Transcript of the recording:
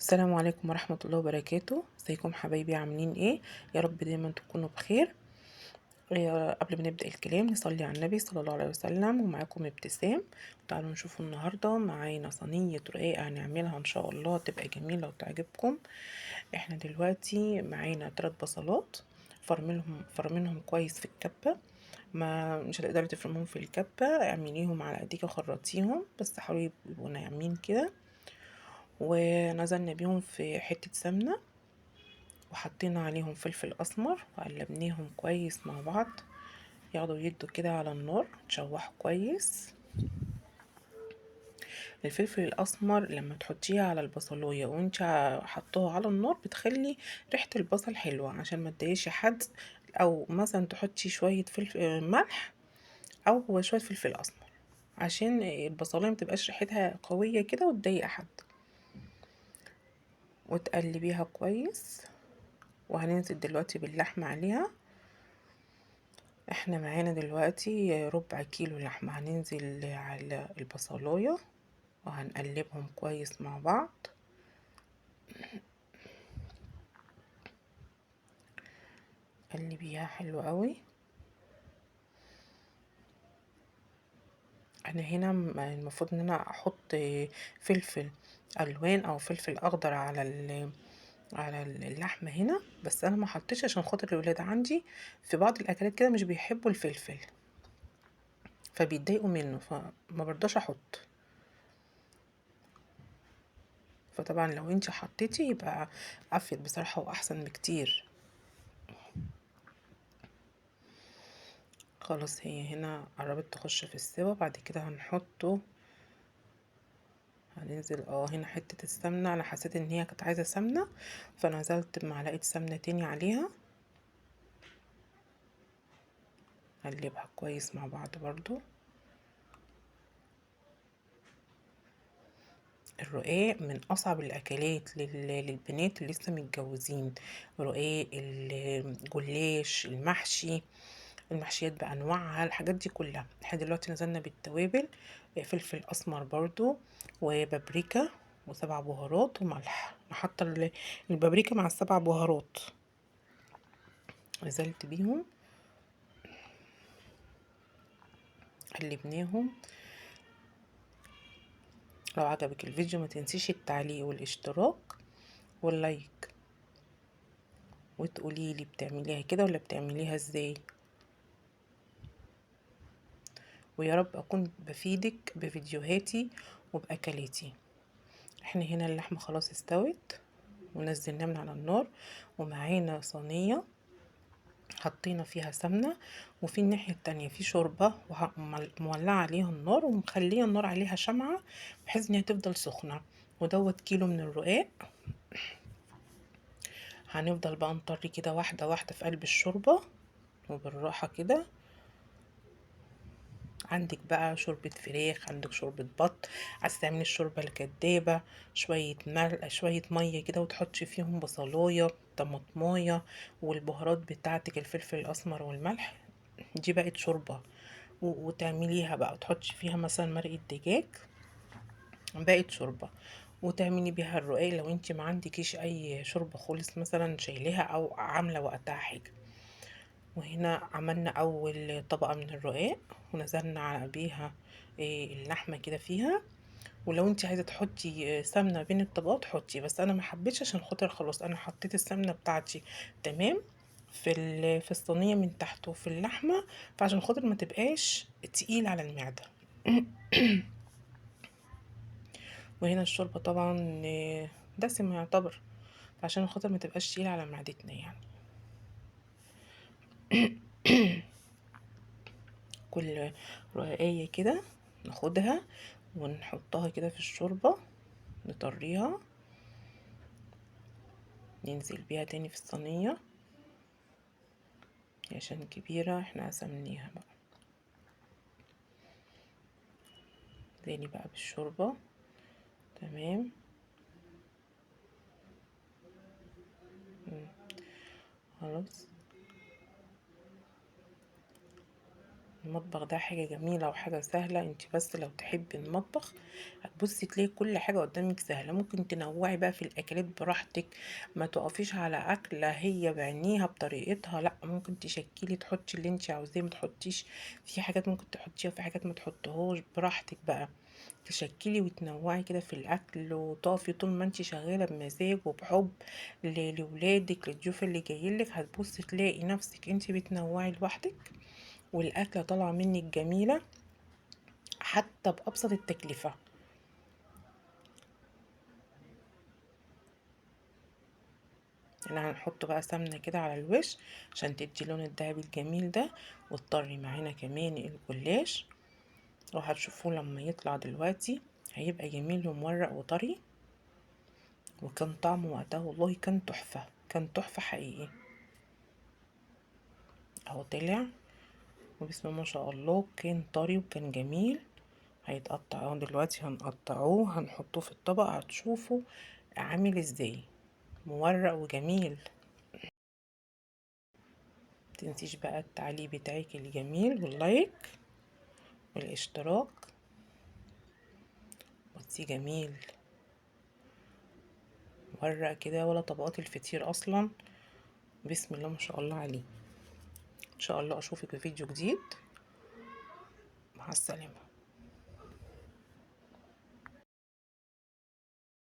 السلام عليكم ورحمة الله وبركاته. ازيكم حبايبي، عاملين ايه؟ يا رب دايما تكونوا بخير. قبل ما نبدأ الكلام نصلي على النبي صلى الله عليه وسلم. ومعاكم ابتسام. تعالوا نشوفوا النهاردة معانا صينية رقاق هنعملها ان شاء الله تبقى جميلة وتعجبكم. احنا دلوقتي معانا 3 بصلات، فرمينهم كويس في الكبة. ما مش هتقدري تفرميهم في الكبة، اعمليهم على ايديكي وخرطيهم، بس حاولي يبقوا ناعمين كده. ونزلنا بيهم في حتة سمنة وحطينا عليهم فلفل اسمر وقلبناهم كويس مع بعض، ياخدوا يدوا كده على النار، تشوحوا كويس. الفلفل الاسمر لما تحطيه على البصلايه وانت حطوها على النار بتخلي ريحه البصل حلوة عشان ما تضايقش حد. او مثلا تحطي شوية فلفل ملح او شوية فلفل اسمر عشان البصلايه ما تبقاش ريحتها قوية كده وتضايق حد. وتقلبيها كويس. وهننزل دلوقتي باللحمه عليها. احنا معانا دلوقتي ربع كيلو لحمه، هننزل على البصلايه وهنقلبهم كويس مع بعض. قلبيها حلو قوي. انا هنا المفروض ان انا احط فلفل الوان او فلفل اخضر على اللحمة هنا، بس انا ما حطيتش عشان خاطر الولاد عندي في بعض الاكلات كده مش بيحبوا الفلفل فبيتضايقوا منه، فما برضاش احط. فطبعا لو انت حطيتي يبقى افيد بصراحة واحسن بكتير. خلاص هي هنا قربت تخش في السوا. بعد كده هننزل هنا حتة السمنة. انا حسيت ان هي كانت عايزة سمنة فنزلت بمعلقة سمنة تاني عليها. قلبها كويس مع بعض برضو. الرقاق من اصعب الاكلات للبنات اللي لسه متجوزين. رقاق، الجلاش، المحشي، المحشيات بانواعها، الحاجات دي كلها. احنا دلوقتي نزلنا بالتوابل، فلفل اسمر برضو وبابريكا و7 بهارات وملح. حاطه البابريكا مع ال7 بهارات، نزلت بيهم قلبناهم. لو عجبك الفيديو ما تنسيش التعليق والاشتراك واللايك، وتقولي لي بتعمليها كده ولا بتعمليها ازاي. ويا رب اكون بفيدك بفيديوهاتي وباكلاتي. احنا هنا اللحمة خلاص استوت ونزلناها من على النار، ومعانا صينية حطينا فيها سمنه، وفي الناحية التانية في شوربة مولعه عليها النار ومخليه النار عليها شمعة بحيث انها تفضل سخنة. ودوت كيلو من الرقاق. هنفضل بقى نطري كده واحدة واحدة في قلب الشوربة وبالراحه كده. عندك بقى شوربة فراخ، عندك شوربة بط، عايزه تعملي الشوربة الكدابه، شوية ملح شوية مية كده وتحطي فيهم بصلايه طماطمايه والبهارات بتاعتك الفلفل الاسمر والملح. دي بقت شوربة وتعمليها بقى وتحطي فيها مثلا مرقه دجاج، بقت شوربة. وتعملي بيها الرقاق لو انتي ما عندكيش اي شوربة خالص مثلا شايلاها او عامله وقتها حاجة. وهنا عملنا اول طبقه من الرقاق ونزلنا على بيها اللحمة كده فيها. ولو انتي عايزه تحطي سمنه بين الطبقات حطي، بس انا ما حبيتش عشان خاطر خلاص انا حطيت السمنة بتاعتي تمام في الصينية من تحت وفي اللحمة، فعشان خاطر ما تبقاش تقيل على المعدة. وهنا الشوربة طبعا دسمة يعتبر، فعشان خاطر ما تبقاش تقيلة على معدتنا يعني. كل رقاقية كده ناخدها ونحطها كده في الشوربة، نطريها، ننزل بيها تاني في الصينية عشان كبيرة احنا قسمناها بقى. تاني بقى بالشوربة تمام. خلاص المطبخ ده حاجة جميلة وحاجة سهلة، انت بس لو تحبي المطبخ هتبصي تلاقي كل حاجة قدامك سهلة. ممكن تنوعي بقى في الأكلات براحتك، ما تقفيش على أكلة هي بعينيها بطريقتها، لا ممكن تشكلي تحطي اللي انت عاوزاه، ما تحطيش، في حاجات ممكن تحطيها وفي حاجات ما تحطيهاش، براحتك بقى تشكلي وتنوعي كده في الأكل، وتقفي طول ما انت شغالة بمزاج وبحب لولادك للضيوف اللي جايين لك. هتبصي تلاقي نفسك انت بتنوعي لوحدك، والأكلة طالعة منك جميلة حتى بأبسط التكلفة. احنا هنحط بقى سمنة كده على الوش عشان تدي لون الدهبي الجميل ده، وتطري معانا كمان الجلاش، وهتشوفوه لما يطلع دلوقتي هيبقى جميل ومورق وطري، وكان طعمه وقتها والله كان تحفة، كان تحفة حقيقي. اهو طلع وبسم الله ما شاء الله، كان طري وكان جميل. هيتقطع اهو دلوقتي، هنقطعوه هنحطوه في الطبق، هتشوفوا عامل ازاي، مورق وجميل. متنسيش بقى التعليق بتاعك الجميل واللايك والاشتراك. بصي جميل مورق كده، ولا طبقات الفطير اصلا، بسم الله ما شاء الله عليه. ان شاء الله اشوفك في فيديو جديد. مع السلامة.